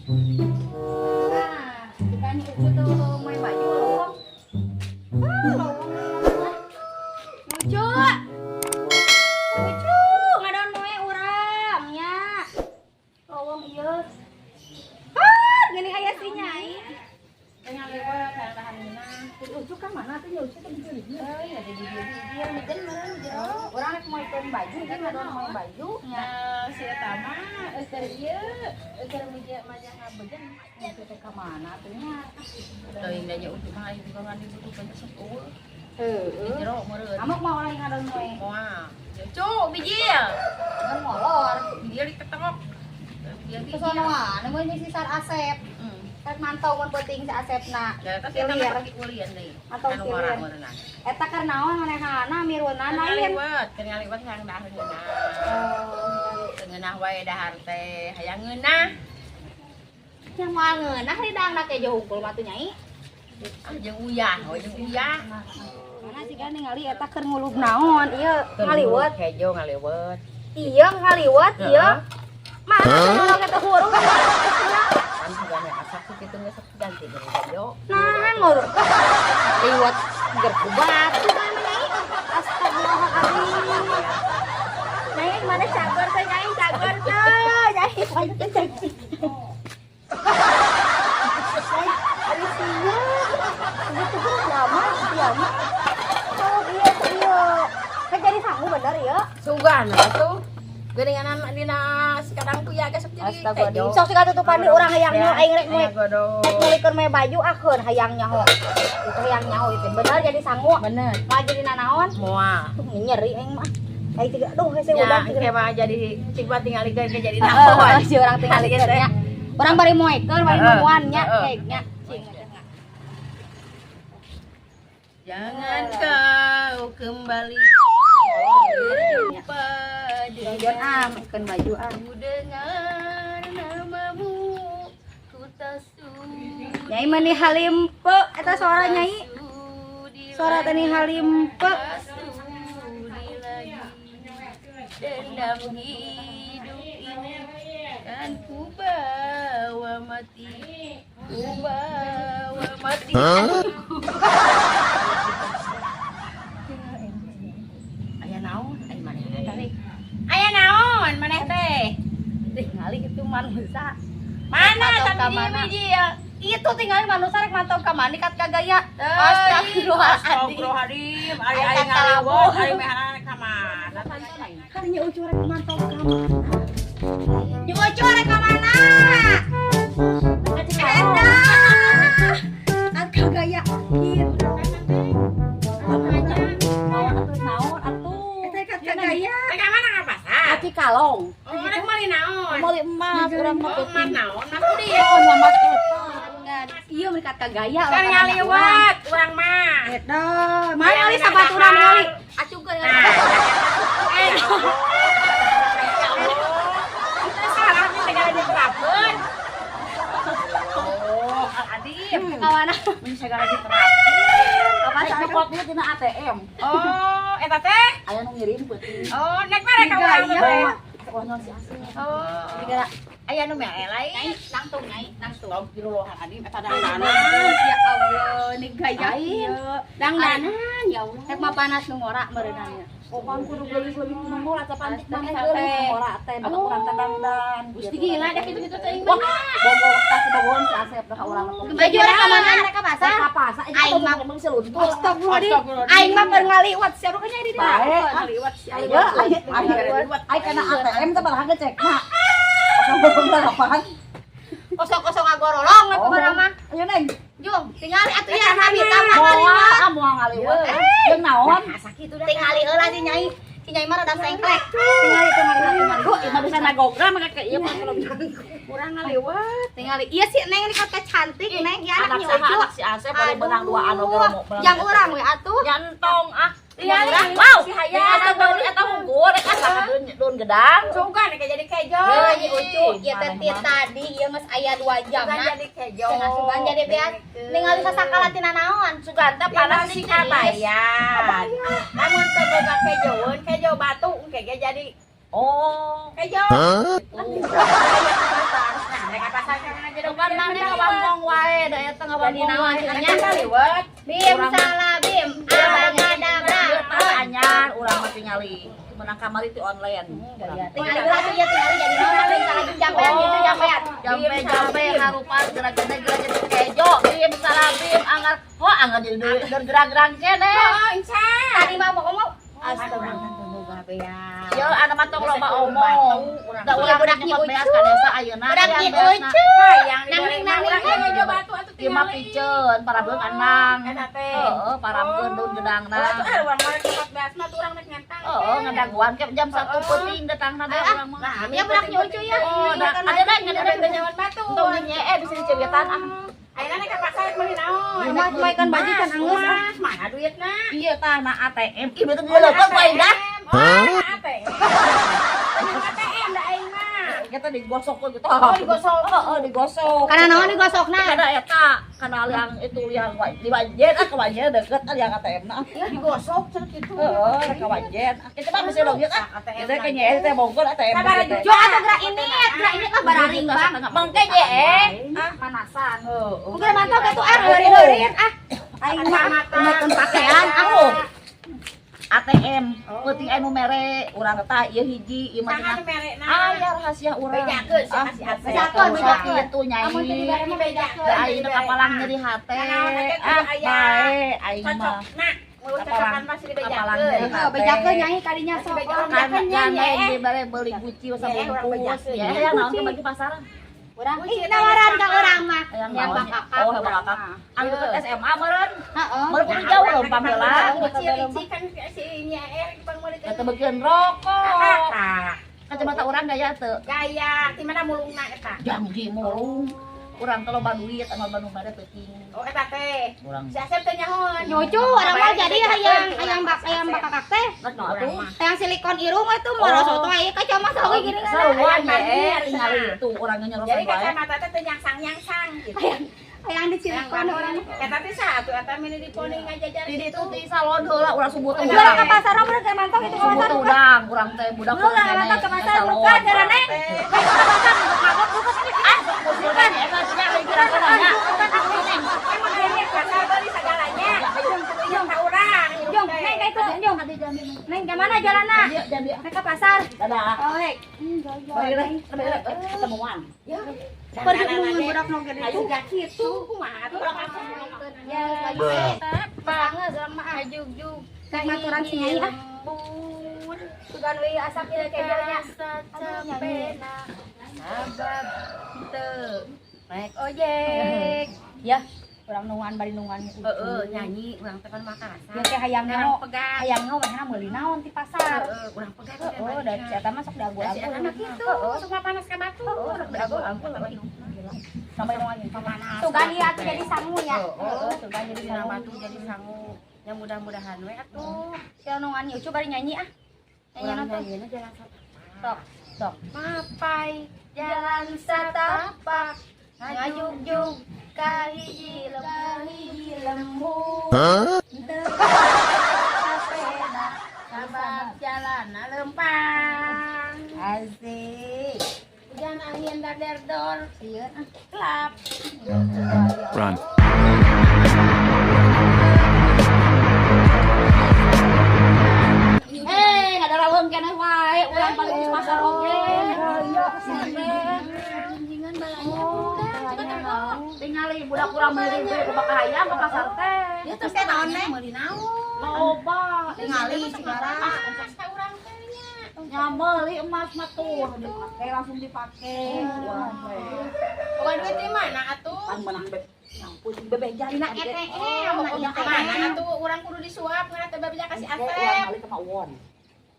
Nah, kita nih Ucu tuh main baju loh. Ah, lowong. Ucu. Ucu, ngadon moe urang nya. Lowong ieu. Ah, gini aya si Nyai. Tinggal lewat tahan minang. Ucu kan mana tuh nya Ucu teh di dieu. Eh, ya di dia dia hujan mana jero. Urang rek moekeun baju, ieu ngadon moe baju. Nya si eta mah keur ieu keur muja majang ngabejan. Ucu teh ka mana tuh nya? Teuing da nya Ucu mah aya juga ngan dibutuhkeun teh sok eueuh. Di Heeh. jero meureun. Amuk mau orang ngadon moe. Moal. Cu, bijil. Ngan molor. Bijil diketok. Bijil bijil. Kesono mana mun si Sar Asep. Rek mantau mun peuting si Asepna. Da eta si eta Kilir. mah ulian deui. Atau Anu marah kilir. meureunna. Eta keur naon manehana mirunan lain. Ngaliwet, keur ngaliwet hayang dahar ngeunah. Oh, Teu ngeunah wae dahar teh, hayang ngeunah. yang moal ngeunah ridangna kejo hungkul mah tuh, Nyai. Ah, jeung uyah, oh jeung uyah. Mana sih kan ningali eta keur ngulub naon ieu ngaliwet. Kejo ngaliwet. Iya ngaliwet ieu. Mana ngulub eta hurung. Kan sugana asak sih kitu geus ganti jeung kejo. Nah, ngurung. Liwat gerku batu kan Nyai. Astagfirullahaladzim. Nyai mana cagor teh, Nyai cagor teh. Nyai mana cagor. Nyai, ari sia. Gitu tuh lama, lama. Oh iya tuh iya. Kan jadi sangu bener ya. Sugana tuh. Geuningan dina sekarang tuh ya geus jadi kejo. Sok sih tutupan di urang hayang nyaho aing rek moe. Godong. Rek meulikeun moe baju akeun hayang nyaho. Itu hayang nyaho itu bener jadi sangu. Bener. Mah jadi nanaon? Moal. Tuh nyeri aing mah. Aing tiga aduh hese Ya, udah tiga. engke mah jadi cik mah tingalikeun ke jadi Heeh, naon. si urang tingalikeun nya. Urang bari moekeun, bari nungguan nya, cek nya. Cing. Jangan kau kembali pada Tujuan ah, moekeun baju ah. ku dengar namamu ku tak sudi Nyai mani halimpe eta suara Nyai. sudi Suara tani halimpe. tak sudi lagi dendam hidup ini kan ku bawa mati, ku bawa mati. Aya naon aya maneh teh? Aya naon maneh teh? Tingali itu manusia. Mana Mantau ka tapi mana? biji ya? Itu tinggal manusia rek mantau ka mana kat kagaya. Astagfirullahaladzim. Astagfirullahaladzim, ari Ai aing kata ngaliwet, labuh. ari mehanana ka mana? Kan nya Ucu rek mantau ka mana? Nya Ucu rek ka mana? Eta. Kat kagaya kitu. Naon atuh, naon atuh? Eta kat kagaya. Rek ka mana ka pasar? Kaki kalong. Oh, rek meuli naon? Meuli emas urang mah. Oh, emas naon? Mas budi ya? Oh, nya emas eta. Iya mereka kagaya. Kan ngaliwet urang mah. Eta, mana ali sabatura ningali? Acungkeun. Nah, eh, ya Allah. Itu salah nih segala diterapkeun. Oh, Adim. Ka mana? Mun segala diterapkeun. Ka pasar. Rek nyokot ieu tina ATM. Oh, eta teh? Aya nu ngirim peuting. Oh, nek mere ka urang teh. Wah, naon si Asep. Oh. Gara Aya nu mere lain. Nyai langsung, Nyai langsung. Astagfirullahaladzim, eta dangdanan. Ya Allah, nih gaya Lain. ieu. Dangdanan, ya Allah. Rek mah panas nu ngora meureunannya. Oh, pan kudu geulis-geulis nu ngora teh pantik maneh Astaga. geulis nu ngora teh bapak urang teh dangdan. Gusti gila dah kitu-kitu teh Wah, bogo pasti bogoan si Asep dah ka urang mah. Baju rek ka mana? Rek ka pasar? Rek ka pasar. Aing mah emang seluntur. Astagfirullahaladzim. Aing mah keur ngaliwat siapa ka Nyai di dieu? Bae. Ngaliwat si aing. Ayo, ayo, ayo, ayo kana ATM teh malah ngecekna. Kosong delapan. Kosong-kosong agorolong we kumaha mah. Ayo Neng. Jung, tingali atuh ya Nabi tama Moal ngaliwat. ah moal ngaliwet. Jeung naon? Tingali heula si Nyai. Si Nyai mah rada sengklek. Tingali tingali tingali. Duh, ieu mah bisa nagogra mah ka ieu mah kalau Kurang ngaliwet. Tingali. Iya sih Neng ini kata cantik Neng ya anak anaknya saha Ucu. anak si Asep bari menang dua anu ge romo. Yang urang we atuh. Nyantong ah. Tingali Yang urang. Wow, si hayang. Asa meuli eta hungkul rek asa daun gedang. Sugan kayak jadi kejo. Ya Nyi Ucu, ieu teh ti tadi ieu geus aya 2 jam Sugan na. jadi kejo. Cenah sugan jadi beas. Ningali sasakala tina naon? Sugan teh panas Panas si kabayan. Lamun teh boga kejoeun, kejo batu engke ge jadi Oh. kejo. Nah, mereka pasar kan eta ngabangkong naon wae. cenah? Kaliwat. Bim salah bim, abang ada Ah, anyar urang mah tingali. Menang kamari ti online. Tingali heula tuh ya tingali jadi naon bim salah bim jampean gitu jampean. Jampe jampe harupan gerak-gerak gerak jadi kejo. Bim salah bim anggar. Oh, anggar jadi duit gerang-gerang kene. Oh, Inca. Tadi mah mau ngomong. Astagfirullah. Yo, anu mah tong loba omong. Da urang Budak nyokot nyi beas ucu. ka desa ayeuna. Budak Hayang nyi beasna. ucu. Hayang Nanging, nanging, urang nanging. ngejo batu atuh Ieu mah piceun parabeuh anang. Eta teh. Heeh, parabeuh daun gedangna. Ulah tuh urang mah nyokot beas mah tuh urang rek ngentang. Heeh, ngadaguan ke jam 1 peuting datangna deh urang mah. Nah, Ya budak nyi ucu ya. Oh, da ada da ada Ada da nyawan batu. Entong nya bisa dicewitan ah. Ayeuna nek ka pasar rek meuli naon? Mah maikan baju kan anggeus ah. Mas, mana duitna? Iya tah na ATM. Ih betul dileukkeun ku aing dah. Oh, ATM. ATM da aing mah. Kita digosok gitu. Oh, digosok. Heeh, digosok. Karena naon digosokna? Karena eta, karena liang itu liang di wajen ah ke wajen deket ah liang ATM na. Ya digosok cenah kitu. Heeh, ke wajen. Kita mah bisa logik ah. Kita ke nyeeh teh bongkor ATM. Sabar aja. Jo atuh gerak ini, gerak ini lah bararing bang. Mangke nyeeh. Ah, manasan. Heeh. Mungkin mantau gitu ah, heurin-heurin ah. Aing mah nonton pakaian ah. ATM, penting anu mere urang teh ieu hiji ieu mah Tangan cenah. merekna. Aya rahasia urang. Bejakeun sia kasih ATM. Bejakeun, bejakeun. Kitu nyai. Amun teu dibere mah bejakeun. Da ayeuna kapalang nyeri hate. Nanaon aya kudu Ah, aya. bae aing mah. Cocokna. Mau cocokan pasti Kapalang dibejakeun. nyeri Heeh, bejakeun nyai kadinya sok. Bejakeun. Kan Bejakeun kan nyai. dibere beli guci Ya, urang sabungkus. bejakeun. Ya, hayang naon teh bagi pasaran. Urang ih nawaran ka urang mah. Hayang Yang naon? bakakak. Oh, hayang bakakak. Anu deket SMA meureun. Heeh. Meureun kudu jauh leumpang heula. Guci rici kan si nyaer pangmeulikeun. Eta bagian rokok. Kakak. Kacamata urang gaya teu. Gaya, di mana mulungna eta? Janji mulung. Urang teh loba duit anu Bandung mere peuting. Oh, eta teh. Urang. Si Asep teh nyahoan. Nyucu urang mah jadi hayang hayang bak hayang bakakak teh. Rek naon atuh? Hayang silikon irung itu mau soto aya kacamata oge gini kan. Sarua Hayang nya mandi, tingali itu urangnya nyorosan Jadi wae. kacamata teh teu nyangsang-nyangsang gitu. Hayang di silikon urang. Eta teh saha atuh eta mini diponi ngajajar Di ditu ti salon heula urang subuh teh. Jual ke pasar urang keur mantau itu ke Subuh pasar. teh udang, urang teh budak Lu nggak mantau ke pasar bukan carane. Ke pasar mabok bukan. Ah, sok bukan eta nya lagi kira-kira. Emang ini pasar beli segalanya. Jung ka urang. Jung, neng ka itu, Jung. Neng ke mana jalanna? Neng ke pasar. Dadah. Oh, hek. Balik lagi, balik lagi ketemuan. Pergi nungguin budak nu gede Ayo gak gitu, kumaha atuh urang langsung. Ya, banget urang mah Jugjug. Rek maturan si nyai ah. Sugan we asap ieu kejonya. Capena sabab teu naik ojek. Ya, urang nungguan bari nungguan. Heeh, nyanyi urang teh pan Makassar. Ya teh hayang Urang nyaho, pegat. hayang nyaho mana meuli naon ti pasar. Heeh, urang pegat. Oh, dari si eta mah sok Da si eta diagu-agu. mah kitu, sok mah panas ka batu. Sok diagu-agu Sampai nungguan. Panas. Sugan ieu atuh jadi sangu ya. Heeh, sugan jadi Dina sangu. batu jadi sangu. Ya mudah-mudahan we atuh. Si nungguan ucu bari nyanyi ah. Nyanyi Urang nonton. nyanyina jalan satapak. Sok, sok. Mapai Jalan satapak ngajugjug ka hiji lembur. Teu kapena sabab jalan lempang. Asik. Hujan angin daderdor Sieun ah. kelap. Run. Eh, nggak ada rawon keneh wae, urang balik di pasar oge. Anjingan balanya budak. Tingali budak urang meuli we ku bakal hayang ke pasar teh. Ya terus teh naon teh? Meuli naon? Loba. Tingali sigara. Emas ka urang teh nya. Nya meuli emas mah tuh dipake langsung dipake. Urang teh. Bukan duit di mana atuh? Pan menang be yang pusing bebeja Dina ATM, Oh, dina mana ATM. atuh urang kudu disuap ngeunah teh bebeja ka si Urang Asep. balik sama Won.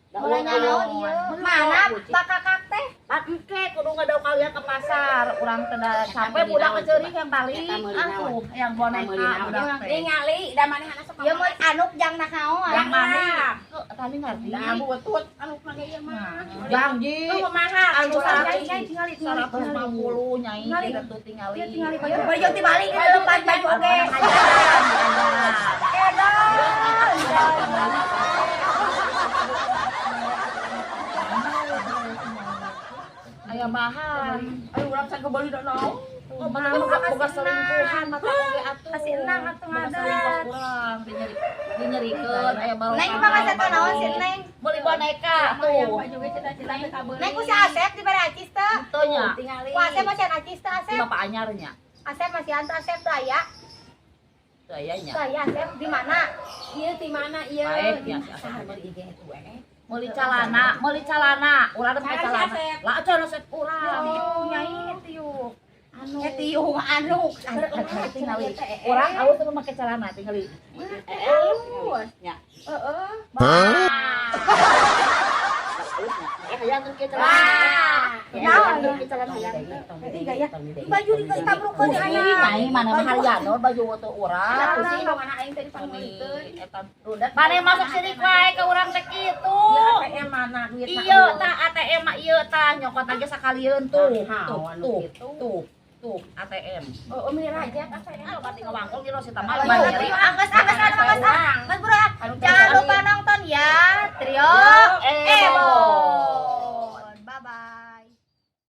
Da Mulai Won naon ieu. ieu? Mana bakakak teh? Pan engke kudu ngadau kalian ke pasar, urang teh da sampai budak keceuring yang balik. Atuh, yang boneka budak teh. Ningali da manehna sok Ieu mun anuk jang nakaon. Yang mana? Kok tadi ngerti? Da butut anu mah ge ieu mah. Janji. Tuh mahal. Anu Tingali, tingali, tingali. 150 nyai Tingali. kita tuh tingali. Ieu tingali baju. Baju ti balik ieu leupan baju oge. Edon. Aya bahan. Ayo urang can kebeli da naon. Oh, mata boga selingkuhan mata oge atuh. Kasih enang atuh Boga ngadat. selingkuh urang dinyeri dinyerikeun aya baru. Neng mah masa naon si Neng? Meuli boneka tuh. Neng ku si Asep dibere acis teu? Teu nya. Ku Asep masih acis teu Si Asep? bapak anyarnya. Asep masih anta Asep teu aya? Teu aya nya. Teu aya Asep di mana? Iya di mana iya? Baik nya si Asep. Meuli calana, urang teh make Saha si calana. Asep? Lah acan Asep urang. Nyai tiuk. Anu. Eh tiung anu. Tingali. Urang alus teu make calana tingali. Alus. Nya. Heeh. Eh hayang teu ke calana. Naon? Hayang teu ke calana hayang teu. Jadi gaya baju ditabrukkeun di anak. Nyai mana mah haryano baju teu urang. Pusing mana aing tadi pangmeulikeun. Mana masuk sirik wae ka urang teh kitu. ATM mana duitna? Iya tah ATM mah ieu tah nyokot aja sakalieun tuh. Tuh tuh tuh tuh ATM. Oh, oh, meuli raja ATM. Ah, berarti ngawangkul gitu si tamal Angges angges angges angges.